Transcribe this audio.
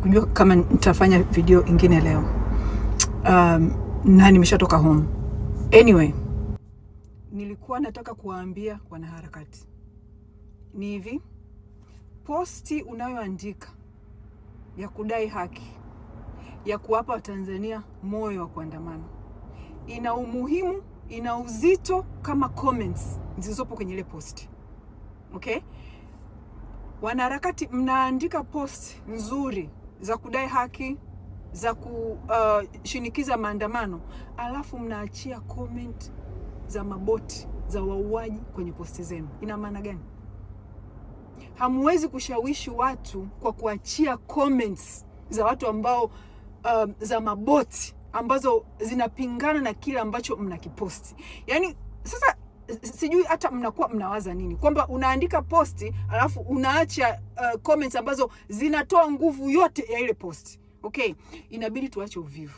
Sikujua kama nitafanya video ingine leo, na nimeshatoka home. Anyway, nilikuwa nataka kuwaambia wanaharakati ni hivi, posti unayoandika ya kudai haki ya kuwapa Watanzania moyo wa kuandamana ina umuhimu, ina uzito kama comments zilizopo kwenye ile posti. Okay? Wanaharakati mnaandika post nzuri za kudai haki za kushinikiza maandamano, alafu mnaachia comment za maboti za wauaji kwenye posti zenu. Ina maana gani? Hamwezi kushawishi watu kwa kuachia comments za watu ambao za maboti ambazo zinapingana na kile ambacho mnakiposti. Yaani sasa sijui hata mnakuwa mnawaza nini, kwamba unaandika posti alafu unaacha comments ambazo zinatoa nguvu yote ya ile posti. Okay, inabidi tuache uvivu.